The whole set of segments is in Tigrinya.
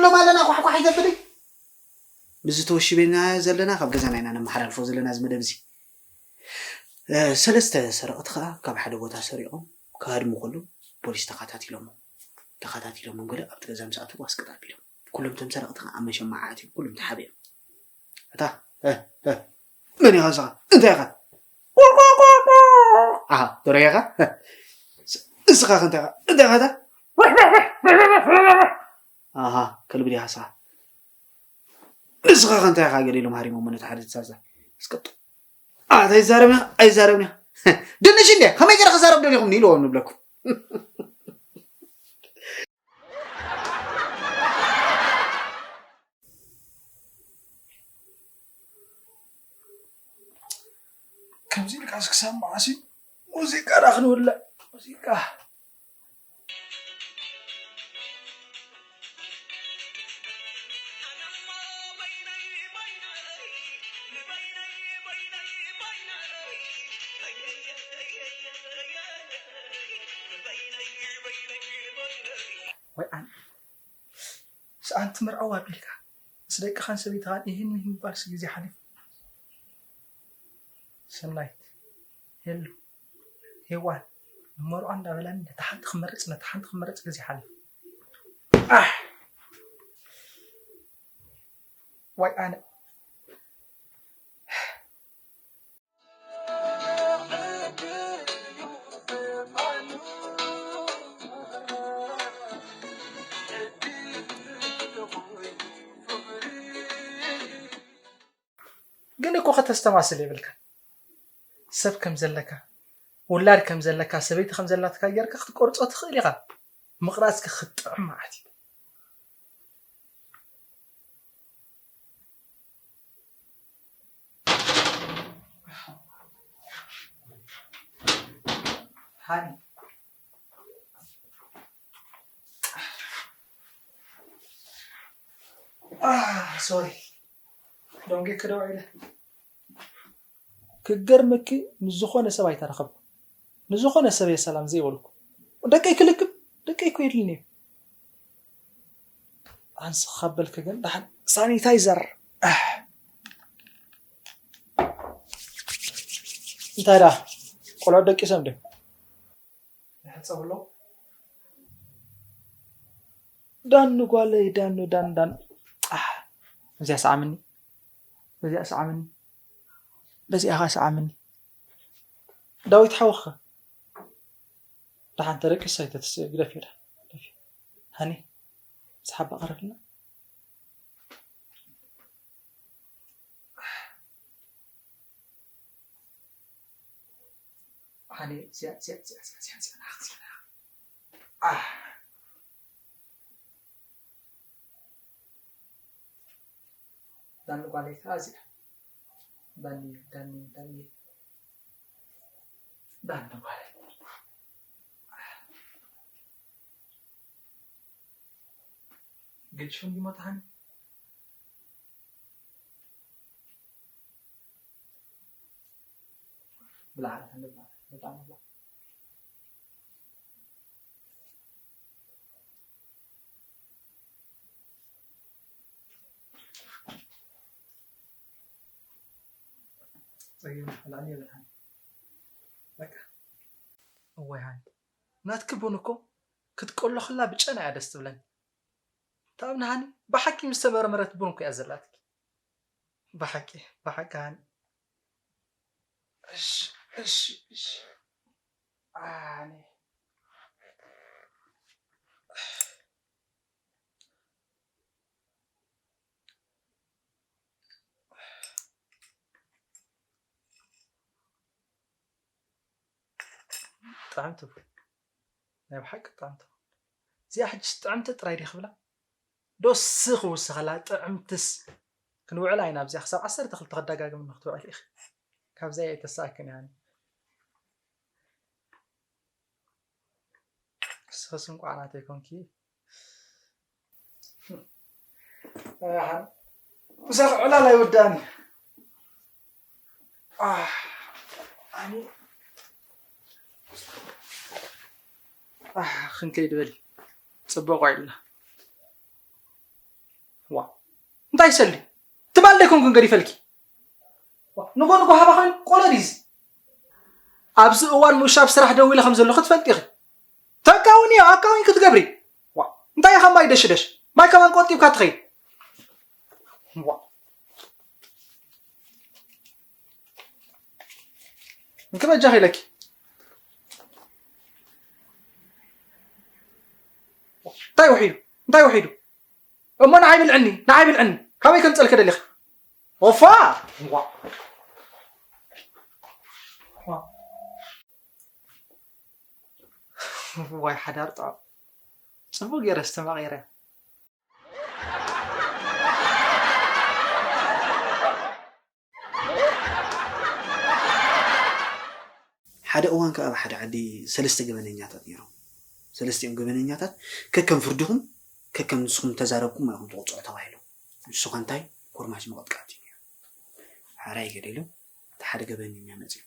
ሎም ኣለና ኳሕኳሕ ይተብልይ። ብዚ ተወሽቤና ዘለና ካብ ገዛና ኢና ነመሓላልፎ ዘለና እዚ መደብ እዚ። እ፣ ሰለስተ ሰረቕቲ ከኣ ካብ ሓደ ቦታ ሰሪቖም ክሃድሙ ከለዉ ፖሊስ ተኸታቲሎሞም። ተኸታቲሎሞም ገለ ኣብቲ ገዛ ምስ ኣተዉ ኣስቀጥ ኣቢሎም። ኩሎም እቶም ሰረቕቲ ከኣ ኣብ መሸማዕ ኣትዮም ኩሎም ተሓቢኦም። እታ፣ እ፣ እ፣ መን ኢኻ ንስኻ? እንታይ ኢኻ? ኣሃ፣ ዶሮ ኢኻ? ንስኻ ከ እንታይ ኢኻ? እንታይ ኢኻ እታ? ኣሃ፣ ከልቢ ዲኻ ንስኻ? ንስኻ ከ እንታይ ኢኻ? ገለ ኢሎም ሃሪሞሞ ነቲ ሓደ ተሳዛ። ኣስቀጥ። ኣታ ኣይዛረብን ኢኻ፣ ኣይዛረብን ኢኻ። ድንሽ እንድያ፣ ከመይ ገይረ ክዛረብ ደሊኹም ንኢልዎም ንብለኩም። ከምዚ ኢልካስ ክሳብ መዓስ እዩ ሙዚቃ ዳ ክንውልዕ? ሙዚቃ። ወይ ኣነ ሰኣን ትምርዐው ኣቢልካ ምስ ደቅኻን ሰበይትኻን ይህን ይህን ምባልሲ ግዜ ሓሊፉ። ሰናይት፣ ሄሉ፣ ሄዋን ንመርዖ እንዳበላኒ ነታ ሓንቲ ክመርጽ ነታ ሓንቲ ክመርጽ ግዜ ሓሊፉ። ኣሕ! ዋይ ኣነ። ግን እኮ ከተስተማስል የብልካ። ሰብ ከም ዘለካ፣ ውላድ ከም ዘለካ፣ ሰበይቲ ከም ዘላትካ ጌርካ ክትቆርጾ ትኽእል ኢኻ። ምቕራጽ ክጥዕም ማለት እዩ። ሃኒ፣ ኣህ፣ ሶሪ። ደንጊ ክደው ኢለ። ክገርመኪ፣ ምስ ዝኾነ ሰብ ኣይተራኸብኩ። ንዝኾነ ሰብ እየ ሰላም ዘይበልኩ። ደቀይ ክልክም፣ ደቀይ እኮ የድልኒ እዩ። ኣንስ ካብ በልክ ግን ደሓን ሳኒታይዘር። ኣሕ። እንታይ ደኣ? ቆልዑ ደቂሶም ድዮም? ይሕጸቡ ኣለዉ። ዳኑ ጓለይ፣ ዳኑ፣ ዳን፣ ዳን። ኣሕ። እዚኣ ሰዓምኒ። እዚኣ ሰዓምኒ። በዚኣ ኸኣ ሰዓምኒ። ዳዊት ሓወኸ። ደሓን ተደቂሱ ኣይተትስእ፣ ግደፍዮ ደሓን። ግደፍዮ። ሃኒ፣ ሰሓባ ቀረብልና። ሃኒ፣ እዚኣ፣ እዚኣ፣ እዚኣ፣ እዚኣ፣ እዚኣ፣ እዚኣ፣ እዚኣ፣ እዚኣ። ኣህ። ዳኒ ጓለይ ከኣ እዚኣ። ዳኒ፣ ዳኒ፣ ዳኒ። ዳኒ ጓለይ። ገዲፎም ዲሞ ተሃኒ? ብላዕ፣ ብላዕ፣ ብላዕ፣ ብላዕ። ጸጊብና፣ ብላዕሊ የብልሃን። በቃ። እዋይ ሃኒ፣ ናትኪ ቡን እኮ ክትቆሎ ከላ ብጨና እያ ደስ ትብለኒ። ታብኒ ሃኒ፣ ብሓቂ ምስ ተመርመረት ቡን እኮ እያ ዘላትኪ። ብሓቂ፣ ብሓቂ ሃኒ። እሺ፣ እሺ፣ እሺ። ኣነ። ጥዕምቲ ቡን። ናይ ብሓቂ ጥዕምቲ ቡን። እዚኣ ሕጅስ ጥዕምቲ ጥራይ ድየ ክብላ? ዶ ስኽ ውስኸላ ጥዕምትስ። ክንውዕላ ኢና ኣብዚኣ ክሳብ ዓሰርተ ክልተ ክደጋግም ክትውዕል ኢኺ። ካብዚኣ ኣይተሳእክን እያ። ንስኽስ እንቋዕ ናተይ ኮንኪ። ኣይ፣ ምሳኺ ዕላል ኣይውዳእን እዩ። ኣህ፣ ኣነ፣ ኣህ፣ ክንከይድ በሊ። ጽቡቕ ውዒልና። እንታይ ሰሊ? ትማል ዶ ኣይኮንኩን ገዲፈልኪ? ንጎ ንጎ ሃባ ኮይኑ ቆሎ ድዩ እዚ? ኣብዚ እዋን ምሽ ኣብ ስራሕ ደው ኢለ ከም ዘለኹ ትፈልጢ ኢኺ። ተቃውንዮ፣ ኣቃውኝ ክትገብሪ። ዋ፣ እንታይ ኢኻ ማይ ደሽደሽ? ማይ ከማን ቆጢብካ ትኸይድ። ዋ። እንኪ በጃኺ ኢለኪ። እንታይ ውሒዱ? እንታይ ውሒዱ? እሞ ንዓይ ብልዕኒ፣ ንዓይ ብልዕኒ። ካበይ ከምጸልኪ ደሊኺ? ኦፋ! ዋ። ዋ። ዋይ ሓዳር ጥዑም። ጽቡቅ ገይረ ኣስተማቒረ። ሓደ እዋን ከኣ ኣብ ሓደ ዓዲ ሰለስተ ገበነኛታት ነይሮም። ሰለስቲኦም ገበነኛታት ከከም ፍርድኹም፣ ከከም ንስኹም ተዛረብኩም ኢኹም ትቕጽዑ ተባሂሎም። ንሱ ኸ እንታይ? ኮርማጅ ምቕጥቃጥ እዩ ነይሩ። ሓራይ ገለ ኢሎም፣ እቲ ሓደ ገበነኛ መጺኡ፣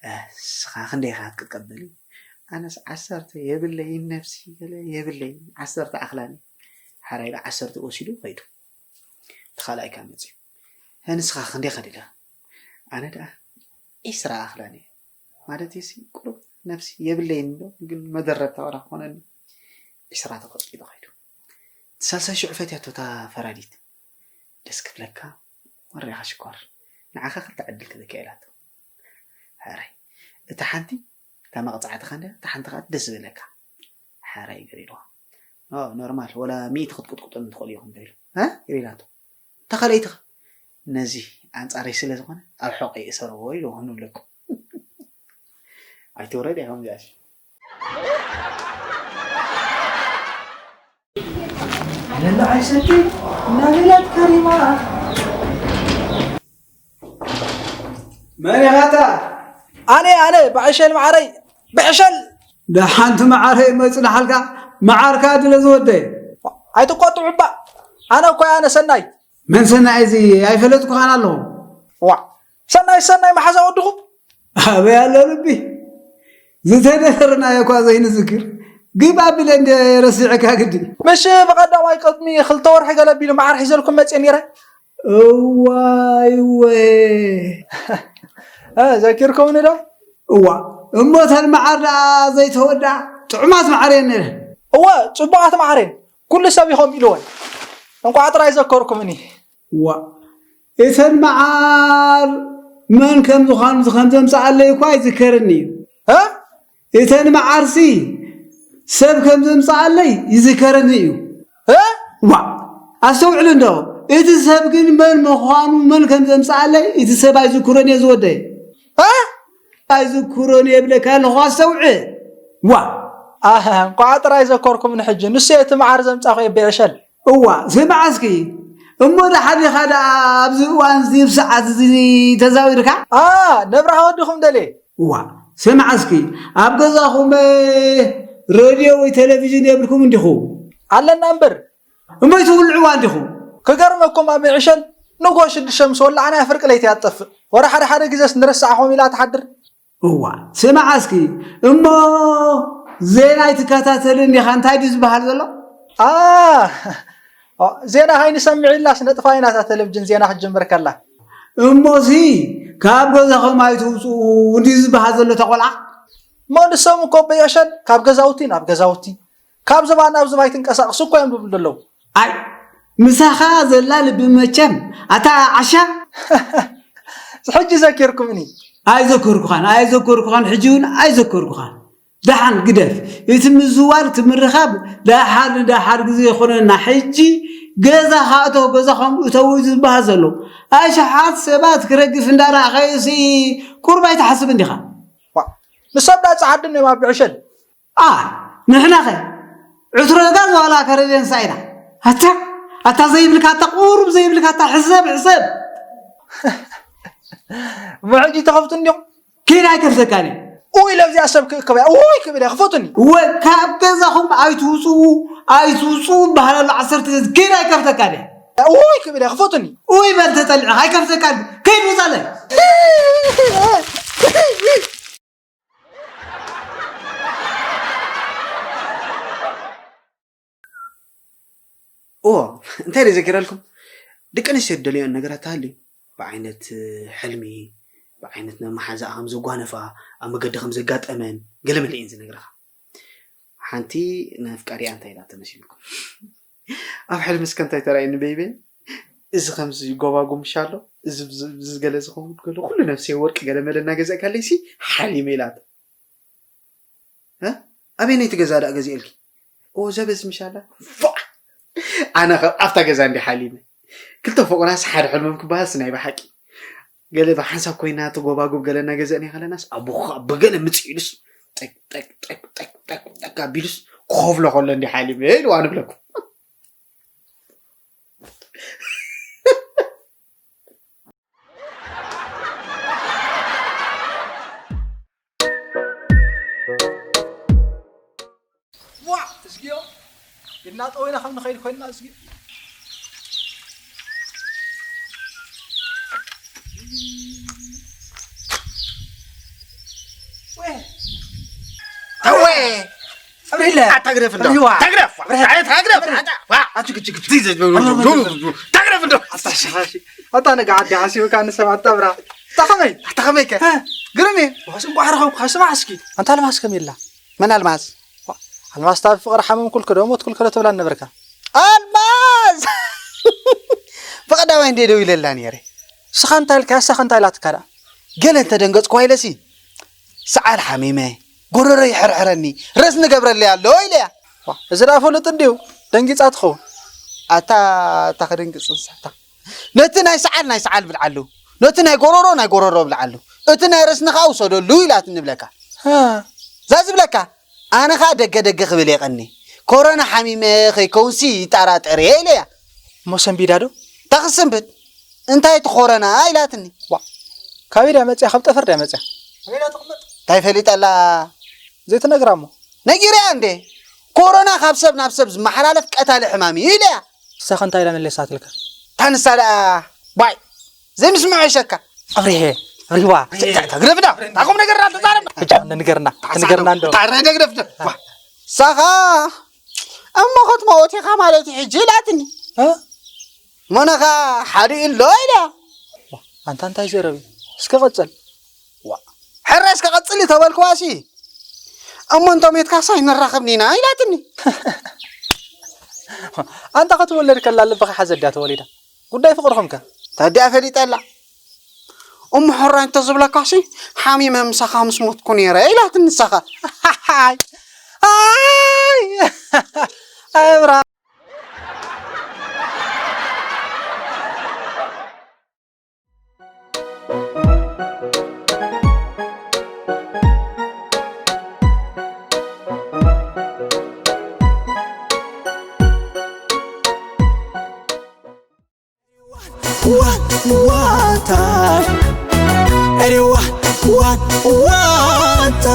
"እ፣ ንስኻ ክንደይ ኢኻ ክትቅበል?" "ኣነስ ዓሰርተ የብለይን ነብሲ፣ ገለ የብለይን፣ ዓሰርተ ኣኽላኒ።" ሓራይ ኢሉ ዓሰርተ ወሲዱ ኸይዱ። እቲ ካልኣይ ከኣ መጺኡ፣ "እ፣ ንስኻ ክንደይ ኢኻ ደሊኻ?" "ኣነ ደኣ ዒስራ ኣኽላኒ እየ። ማለተይሲ ቁሩብ ነብሲ የብለይን ዶ፣ ግን መደረብታ ዋላ ክኾነኒ ዒስራ ተቐጥቂጡ ኸይዱ። እቲ ሳልሳይ ሽዑ ፈትያቶ እታ ፈራዲት። ደስ ክብለካ፣ ወሪኻ ሽኮር። ንዓኻ ክልተ ዕድል ክበኪያ" ኢላቶ። ሕራይ። እታ ሓንቲ፣ እታ መቕጻዕትኻ እንድያ፣ እታ ሓንቲ ኸኣ ደስ ዝበለካ። ሕራይ ገር ኢልዋ። "ኦ፣ ኖርማል፣ ወላ ሚእቲ ክትቅጥቅጡኒ ትኽእሉ ኢኹም" ዶ ኢሉ። "እ?" ኢላቶ። "እታ ካልኣይቲ ኸ?" "ነዚ ኣንጻረይ ስለ ዝኾነ፣ ኣብ ሕቖይ እሰርዎ" ኢሉ ንብለኩም። ኣይትውረድ ኢኹም እዚኣሲ። ለላ ኣይሰቲ እናበለት ከሪማ። መን ኢኻታ? ኣነ፣ ኣነ፣ ብዕሸል መዓረይ፣ ብዕሸል። ደሓንቲ መዓረይ መጽናሓልካ፣ መዓርካ ድለ ዝወደይ። ኣይትቆጥዑ እባ። ኣነ እኮ ኣነ ሰናይ። መን ሰናይ እዚ? ኣይፈለጥኩኻን ኣለኹ። ዋ፣ ሰናይ፣ ሰናይ መሓዛ ወድኹም? ኣበይ ኣሎ ልቢ? ዝተደፈርናዮ እኳ ዘይንዝክር። ግብ ኣቢለ እንደ ረሲዕካ ግዲ። ምሽ ብቐዳማይ ቅድሚ ክልተ ወርሒ ገለ ኣቢሉ መዓር ሒዘልኩም መጽየ ነይረ። እዋይ፣ እወ። እ፣ ዘኪርኩምኒ ዶ? እዋ፣ እሞ እተን መዓር ደኣ ዘይተወድኣ ጥዑማት መዓር እየን ነይረን። እወ፣ ጽቡቓት መዓር እየን። ኩሉ ሰብ እዩ ከምኡ ኢልወን። እንቋዕ ጥራይ ዘከርኩምኒ። ዋ፣ እተን መዓር መን ከም ዝኾኑ ከም ዘምጽኣለይ እኳ ይዝከረኒ እዩ። እ? እተን መዓርሲ ሰብ ከም ዘምጽኣለይ ይዝከረኒ እዩ። እ? ዋ፣ ኣስተውዕል እንዶ፣ እቲ ሰብ ግን መን ምዃኑ መን ከም ዘምጽኣለይ እቲ ሰብ ኣይዝክሮን እየ ዝወደይ። እ? ኣይዝክሮን እየ እብለካ ኣለኹ፣ ኣስተውዕል። ዋ። ኣህ፣ እንቋዕ ጥራይ ዘከርኩምኒ ሕጂ። ንሱ እቲ መዓር ዘምጻኹ እየ ብዕሸል። እዋ፣ ስማዕ እስኪ። እሞ ደሓን ኢኻ ደኣ ኣብዚ እዋን እዚ፣ ኣብ ሰዓት እዚ ተዛዊርካ? ኣ፣ ነብራህ ወድኹም ደልየ። እዋ፣ ስማዕ እስኪ። ኣብ ገዛኹም፣ እ፣ ሬድዮ ወይ ቴሌቪዥን የብልኩም እንዲኹም? ኣለና እምበር። እሞ ኣይትውልዕዋ እንዲኹም? ክገርመኩም ኣብ ብዕሸል ንግሆ ሽዱሽተ ምስ ወላዕናያ ፍርቂ ለይቲ እያ ትጠፍእ። ወረ ሓደ ሓደ ግዜስ ንረሳዕኹም ኢላ ትሓድር። እዋ፣ ስማዕ እስኪ፣ እሞ ዜና ኣይትከታተልን ዲኻ? እንታይ ድዩ ዝበሃል ዘሎ? ኣ፣ ዜና ሃይንሰምዕ ኢላስ ነጥፋ ኢና እታ ቴሌቪዥን ዜና ክትጅምር ከላ። እሞሲ ካብ ገዛኹም ኣይትውፅኡ እንድዩ ዝበሃል ዘሎ እታ ቆልዓ? እሞ ንሶም እኮ ብዕሸል ካብ ገዛውቲ ናብ ገዛውቲ፣ ካብ ዝባ ናብ ዝባ ኣይትንቀሳቕሱ እኮ እዮም ዝብሉ ዘለዉ። ኣይ፣ ምሳኻ ዘላ ልቢ መቸም፣ ኣታ ዓሻ። ሕጂ ዘኪርኩምኒ። ኣይዘከርኩኻን፣ ኣይዘከርኩኻን፣ ሕጂ እውን ኣይዘከርኩኻን። ደሓን ግደፍ። እቲ ምዝዋር፣ እቲ ምርኻብ፣ ደሓር ንደሓር ግዜ ይኾነና። ሕጂ ገዛኻ እቶ፣ ገዛኹም እተው እዩ ዝበሃል ዘሎ። ኣሽሓት ሰባት ክረግፍ እንዳረኣኻዮሲ ቁሩብ ኣይትሓስብን ዲኻ? ዋ፣ ንሶም ዳ ጸዓዱ እዮም ኣብ ብዕሸል። ኣ፣ ንሕናኸ ዕትሮ ጋዝ ዋላ ከረደንሳ ኢና። ኣታ፣ ኣታ ዘይብልካ፣ ኣታ ቁሩብ ዘይብልካ፣ ኣታ ሕሰብ፣ ሕሰብ። እሞ ሕጂ ተኸፍቱ እንዲኹም? ኪድ ኣይከፍተካን እየ። ኡይ፣ ለብዚኣ ሰብ ክእከብ እያ። ኡይ፣ ክብል እያ፣ ክፈቱኒ። እወ፣ ካብ ገዛኹም ኣይትውፅኡ፣ ኣይትውፅኡ እበሃል ኣሎ ዓሰርተ ግዜ። ኪድ ኣይከፍተካን እየ። ኡይ፣ ክብል እያ፣ ክፈቱኒ። ኡይ በል ተጠሊዕኻ፣ ኣይከፍተካን። ከይድ ውፃለይ። እዎ፣ እንታይ ደይ ዘኪረልኩም? ደቂ ኣንስትዮ ዝደልዮን ነገራት ተሃልዩ፣ ብዓይነት ሕልሚ፣ ብዓይነት መሓዛኣ ከም ዘጓነፋ፣ ኣብ መገዲ ከም ዘጋጠመን ገለ መለ እየን ዝነግረኻ። ሓንቲ ነፍቃሪኣ እንታይ ኢላ ተመሲልኩም? ኣብ ሕልሚ እስከ እንታይ ተራእየኒ በይበይ? እዚ ከምዚ ጎባጉም ምሻሎ፣ እዚ ብዚ ብዚ ገለ ዝኸውን ገለ ኩሉ ነፍሰይ ወርቂ ገለ መለ እናገዛእካለይሲ ሓሊመ ኢላታ። እ? ኣበየነይቲ ገዛ ደኣ ገዚኤልኪ? ኦ፣ ዘበዝ ምሻላ። ፋዕ! ኣነ ኸ ኣብታ ገዛ እንዲ ሓሊመ። ክልተ ፎቕናስ ሓደ ሕልሞም ክበሃልስ ናይ ብሓቂ። ገለ ብሓንሳብ ኮይና እቲ ጎባጉብ ገለ እናገዘእና ከለናስ ኣቦኻ ብገለ ምጽእ ኢሉስ ጠቅ ጠቅ ጠቅ ጠቅ ጠቅ ጠቅ ኣቢሉስ ክኸፍሎ ከሎ እንዲ ሓሊመ ኢልዋ ንብለኩም። ዋ እዝጊዮ ኢልና ጠወይና ከም ንኸይድ ኮይንና እዝጊዮ ተወ ኣብሪለ ኣታግረፍ እንዶ ኣሪዋ። ታግረፍ ኣታ- ታግረፍ ኣታ- ዋ። ኣቱ ግጭ ግጭ ትይ ዘ- ታግረፍ እንዶ ኣታ ነጋ ዓዲ ሓሲብካ ንሰብ ኣጣብራ ኣታ ኸመይ ኣታ ኸመይ ከ ግርም እየ ዋስ እንቋዕ ረኸብኩ ስማዕ እስኪ ኣንታ ኣልማዝ ከመይ ኣላ መን ኣልማዝ ኣልማዝ ታብ ፍቕሪ ሓመምኩልክ ዶ ሞትኩልክ ዶ ትብላ ነበርካ ኣልማዝ ፍቕዳዋይ እንደ ደው ኢለላ ነይረ ስኻ እንታይ ኢልካ ሳኻ እንታይ ኢላትካ ደኣ ገለ እንተደንገጽኩዋ ኢለሲ ሰዓል ሓሚመ ጎረሮ ይሕርሕረኒ ረስ ንገብረለይ ኣሎ ኢለያ እዚ ደኣ ፍሉጥ እንድዩ ደንጊጻ ትኸውን ኣታ እታ ክድንግጽ ንሳታ ነቲ ናይ ሰዓል ናይ ሰዓል ብልዓሉ ነቲ ናይ ጎረሮ ናይ ጎረሮ ብልዓሉ እቲ ናይ ረስኒ ከዓ ውሰደሉ ኢላት ንብለካ እዛ ዝብለካ ኣነ ከዓ ደገ ደገ ክብል የቀኒ ኮሮና ሓሚመ ከይከውንሲ ይጠራጠር እየ ኢለያ እሞ ሰንቢዳ ዶ ታክስንብት እንታይ እቲ ኮረና ኢላትኒ ዋ ካበይ ድያ መፅያ ካብ ጠፈር ድያ መፅያ እንታይ ፈሊጠላ ዘይትነግራ እሞ ነጊረያ እንዴ ኮሮና ካብ ሰብ ናብ ሰብ ዝመሓላለፍ ቀታሊ ሕማም እዩ ኢለያ ንሳኸ እንታይ ኢላ መለሳትልካ ታንሳ ደኣ ባይ ዘይምስምዖ ይሸካ ኣብሪሄ ሪዋ ተግረፍ ዳ ታኹም ነገር ዳ ተዛረብ ብቻ ንገርና ንገርና እንዶ ታረ ተግረፍ ዳ ሳኻ እሞ ክትመውት ኢኻ ማለት እዩ ሕጂ ኢላትኒ ሞነኻ ሓዲ ኣሎ ኢላ ኣንታ እንታይ ዘረብ እስከ ቀጽል ሕራይ እስከ ቀጽል ተበልክዋሲ እሞ እንቶም የትካሳ ይንራኸብኒ ኢና ኢላትኒ ኣንታ ክትወለድ ከላ ልብኻ ሓዘ ድያ ተወሊዳ ጉዳይ ፍቕርኹም ከ ተዲኣ ፈሊጠላ እሞ ሕራይ እንተዝብለካሲ ሓሚመ ምሳኻ ምስ ሞትኩ ነይረ ኢላትኒ ንሳኻ ኣይ ኣብራ ዋታ ኤሪዋ ዋታ